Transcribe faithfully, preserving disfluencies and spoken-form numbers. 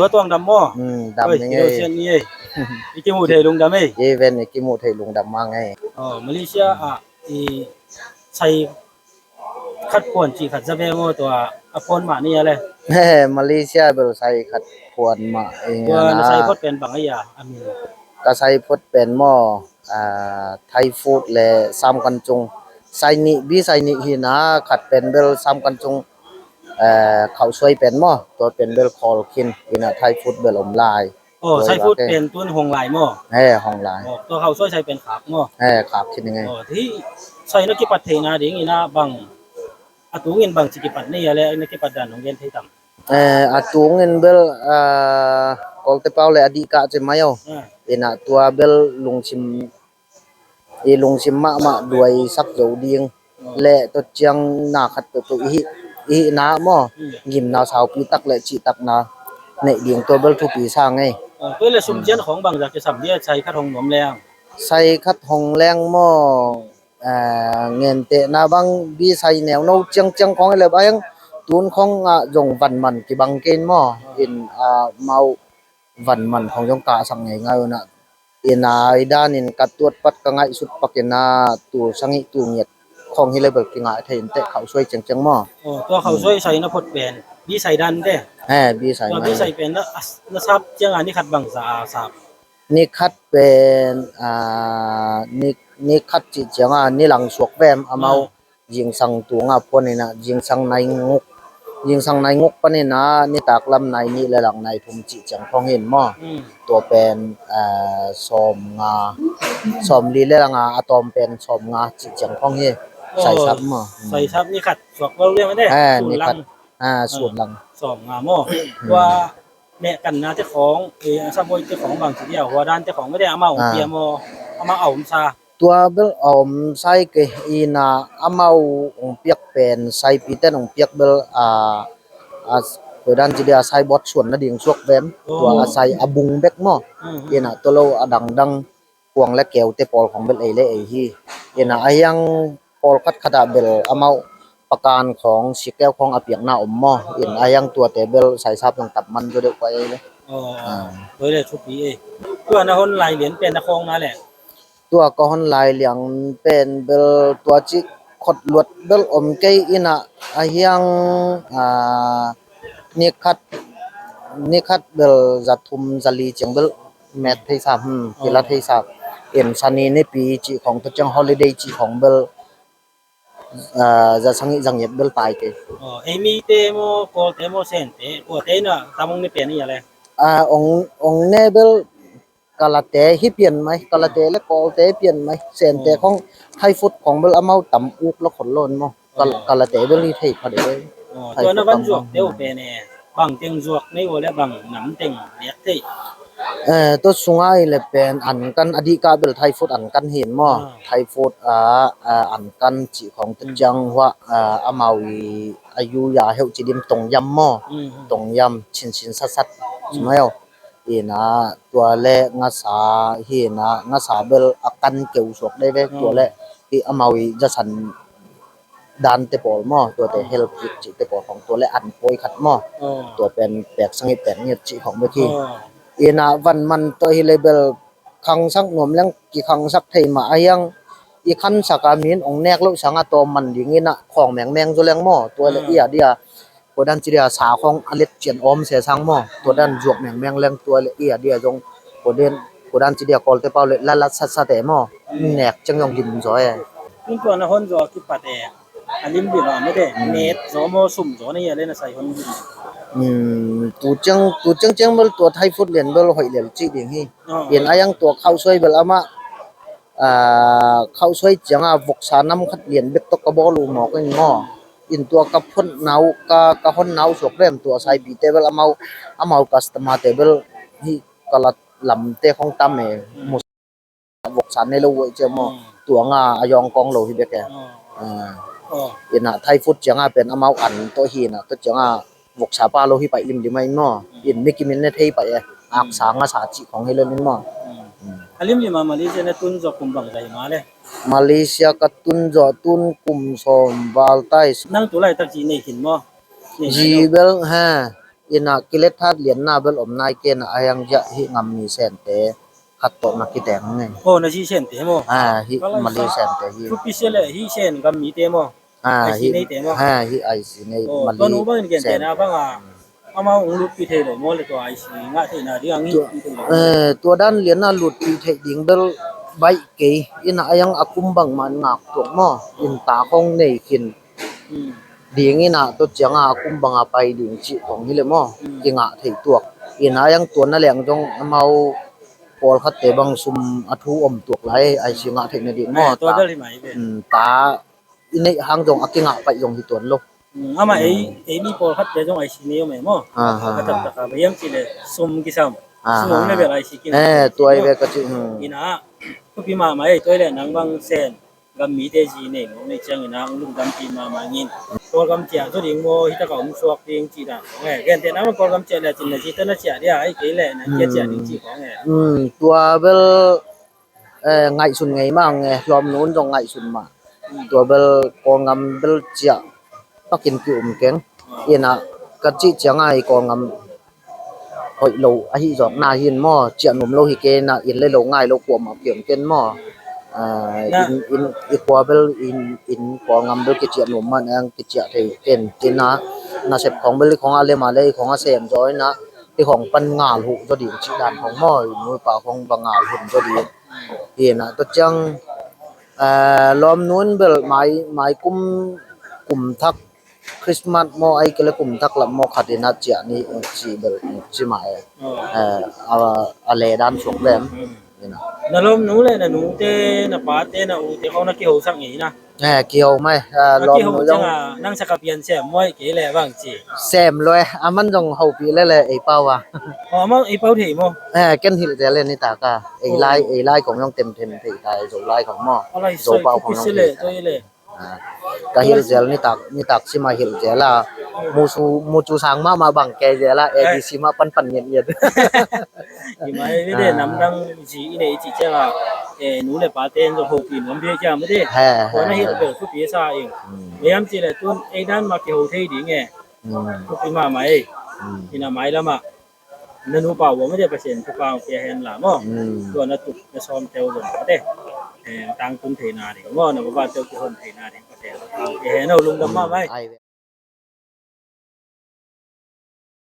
Tua tuang dam maw? Hmm, dam. Oi, ni ngei. Kidosian ni ei. I kimuh thei lungdam ei. I ven i kimuh thei lungdam mah ngei. Oh, Malaysia ah i sai khat phuan cih khat za ve maw, tua a phuan mah ni a le. He, Malaysia bel sai khat phuan mah. Tua na sai phot pen bang a ia a min? Ka sai phot pen maw, ah, Thai food le Sam Kan Cung. Sai nih, bi sai nih hi na, khat pen bel Sam Kan Cung, ah, khauhsuai pen maw, tua pen bel khawl khin ina Thai food bel om lai. Oh, sai food pen tun hong lai maw? He, hong lai. Oh, tua khauhsuai sai pen khak maw? He, khak khin ngei. Oh, hi sai na kipat theihna ding ina bang a tungin bang ci kipat nei a le na kipat dan hong gen thei tam? Eh, a tungin bel, ah, Kawlte pau le a dih kah ci mai aw. Ah. Ina tua bel lungsim, i lungsim mahmah duai sak zo ding. Oh. Le tua ciang na khat peuhpeuh i hih, i hihna maw. Hmm. Gimna saupi tak le cihtakna neih ding tua bel thupi sa ngei. Oh, tua le sum cian khong bang za kisam dia sai khat hong nuam leng? Sai khat hong leng maw. Ah, ngentehna bang bi sai neu no ciangciang khong i le bang tun khong ah zong van man kibang kei in maw. In, ah, mau van man khong zong kahsak ngeingai uh na. Ina i dan in ka tuat pat ka ngaihsut pak ina tul sangih tul ngiat khong hi le bel kingai thei in teh khauhsuai ciangciang maw. Oh, tua khauhsuai sai na phot pen bi sai dan te. He, bi sai. Tua bi sai pen na, na sap ciang a ni khat bang za a sap? Ni khat pen, ah, ni, ni khat cih ciang a ni lang suak vem amau. Ah. Zingsang tunga phuan ina, zingsang nai nguk, zingsang nai nguk pan ina nitak lam nai nih le lang nai thum cih ciang khong hi in maw. Hmm. Tua pen, ah, sawm nga, sawm li le lang a, a tawm pen sawm nga cih ciang khong hi. Oh, sai sap maw. Hmm. Sai sap ni khat suak lo le mah te. Eh, sun ni lang. Khat. Ah, sun lang. Sawm nga maw. Hmm. Tua nehkanna te khong, eh, a sabuai te khong bang ci dia, hua dan te khong mah te amau ong pia maw, amau a om sa? Tua bel a om sai kei ina amau ong piak pen saipi ten ong piak bel, ah, a, koi dan ci dia, sai bawt suan na ding suak vem. Oh. Tua a sai a bung bek maw. Hmm, hmm. Ina tua lo a dangdang kuang le keute pawl khong bel ei le ei hi. Ina a hiang pawl khat khat ah bel amau pakan khong sikeu khong a piakna om maw. In a hiang tuate bel saisap zong tap man zaw deuh kua ei le. Oh, ah. Tua le thupi ei. Tua na hon lai lian pen na khawng na le? Tua ka hon lai lian pen bel tua cih khot luat bel om kei ina a hiang, ah, ni khat, ni khat bel za thum za li ciang bel met thei sa, hmm, kila thei sa. In sani nipi cih khong tua ciang holiday cih khong bel, ah, za sangih za ngiat bel tai kei. Oh, ei mite maw, Kawlte maw, Sente, kuate ina tamung ni pen ia le? Ah, ong, ong ne bel Kalate hi pian mai, Kalate le Kawlte pian mai, Sente khong Thai food khong bel amau tam uk lo khol lo maw. Kal-, Kalate bel hi thei pha de. Oh, tua na van zuak teu pen e, bang teng zuak nei ua le bang nam teng nek thei? Eh, tua sungai le pen an kan a dih kah bel Thai food an kan hi in maw. Ah. Thai food, ah, ah, an kan cih khong tua ciang hua, ah, amau i a yu ya heuh ci dim tom yam maw. Hmm, hmm. Tom yam chin chin sat sat ci mai aw. Ina tua le ngasa hi ina ngasa bel a kan keu suak dei ve, tua le hi amau i zasan dante pawl maw, tuate health kit cihte pawl khong tua le an pawi khat maw. Tua pen pek sangih pek ngiat cih khong bek hi. Ina van man tawh hi le bel khangsak nuam leng kikhangsak thei mah a hiang i khansak a min ong nek loh sangah tawm man ding ina khawng mengmeng zaw leng maw, tua le i a dia Kodan ci dia sa khong a let cian om se sang maw. Kodan zuak mengmeng leng tua le i a dia zong kodan, kodan ci dia Kawlte pau le lalat satsat e maw. Nek ciang zong lim zaw e. Tun tua na hon zaw a kipat e, a limlim a mete, net zaw maw, sum zaw na hia le na sai hon lim? Hmm, tu ciang, tu ciang ciang bel tua Thai food lian bel hoih lel cih ding hi. In a hiang tua khauhsuai bel amah, ah, khauhsuai cianga voksa nam khat lian bek tawh ka bawl uh mawk in maw. In tua ka photna uh, ka, ka honna uh suak lem tua saipite bel amau, amau customer te bel hi Kalat lamte khong tam e. Mu voksa nei lo uh cia maw. Tuanga a yawng kawng lo hi bek e. Ah. Ina Thai food cianga pen amau an tawh hi ina tawh cianga voksa pa lo hi paih limlim a in maw. In mi kimin ne thei paih e. Aksa ngasa cih khong hi lo in maw. A limlim a Malaysia na tun zawh kum bang zai ma le? Malaysia ka tun zawh tun kum sawm val tai. Nang tu laitak zi nei khin maw? Zi bel ha. Ina kilet hat lianna bel om nai kei na, a hiang ziah hih ngam mi sente khat tawh na kiteng ngei. Oh, na zi sente maw? Ah, hih Mali sente hi. Thupi sia le hih sen gam mite maw? Ah, hih, ah, hih I C nei Mali sente. Tua nu bangin gentehna banga amau hong lutpih thei lo maw le tua I C ngah theihna ding a ngihpih thei lo maw? Eh, tua dan lianna lutpih theih ding bel baih kei. Ina a hiang a kum bangmah in ngak tuak maw? In ta khong nei khin ding ina tua cianga a kum banga pai ding cih khong hi le maw? Kingah theih tuak. Ina a hiang tua na leng zong amau pawlkhatte bang sum a thu om tuak lai I C ngah theihna ding maw? Ta, ta i neih hang zong a kingah paih zong hi tuan lo. Amah ei, ei mi pawlkhatte zong I C nei om e maw? A taktak a bang hiam cih le sum kisam. Sum om le bel I C kim. Eh, tua hi ve ka cih. Ina thupi mahmah ei, tua hi le nang bang sen gam mite zi nei mawk nei ciangin a hong lungdampih mahmah ngin. Kawlgam ciah zaw ding maw, hi taka hong suak ding cih dan khong e. Gentehna mah Kawlgam ciah le cin na zi tawh na ciah dia, ahih kei le na kia ciah ding cih khong e. Tua bel eh, ngaihsun ngei mah ang e, lawmnu un zong ngaihsun mah. Tua bel Kawlgam bel ciah pakin ki-um keng. Ina ka cih cianga i Kawlgam hoih lo ahi zawkna hin maw, ciah nuam lo hi kei na, inn le lo ngai lo kuamah ki-om ken maw? Ah, inn, inn, i kua bel inn, inn Kawlgam bel kiciah nuam mah ang, kiciah thei ken. Ina nasep khong bel i khong a lem a le i khong a sem zaw ina i khong pan ngal huh zaw ding cih dan khong maw, i nu i pa khong va ngal hun zaw ding. Hi na tua ciang, eh, lawmnu in bel mai, mai kum, kum thak Christmas maw, ahih kei le kum thak lam maw khat ina ciah ni, eh, ci bel, eh, ci mah e. Eh, a, a le dan suak lem. Hi na. Na lawmnu le na nute, na pate, na ute khong na kihosak ngei na. Eh, kiho mai, eh, lawmnu zong. Nang sakapian sem maw, ahih kei le bang ci. Sem lo e, aman zong hopih lele ei pau a. Oh, aman ei pau thei maw? Eh, ken hilh zel e nitak a. Ei lai, ei lai khong zong temthem thei ta e, Zolai khong maw? Zopau khong zong thei ta e. Ah, ka hilh zel nitak, nitak sima hilh zel a. Mucu, mucu sang mahmah bang kei zel a, A D C mah panpan ngiatngiat. Hi mai, mite namdang zi i neih i cih ciang a, eh, nu le pate in zong hopih nuam bia ciang mite. Tua na hilh bel thupi a sa ing. Bang hiam cih le tun ei dan mah kiho thei ding e. Thupi mahmah ei. Ina mailam ah na nupa uh a mite Pasian thupha hong pia hen la maw. Tua na tup na sawmte uh zong mite, eh, tangtun theihna ding maw, na vavate uh kihon theihna ding Pasian thupha hong pia hen aw, lungdam mahmah ei.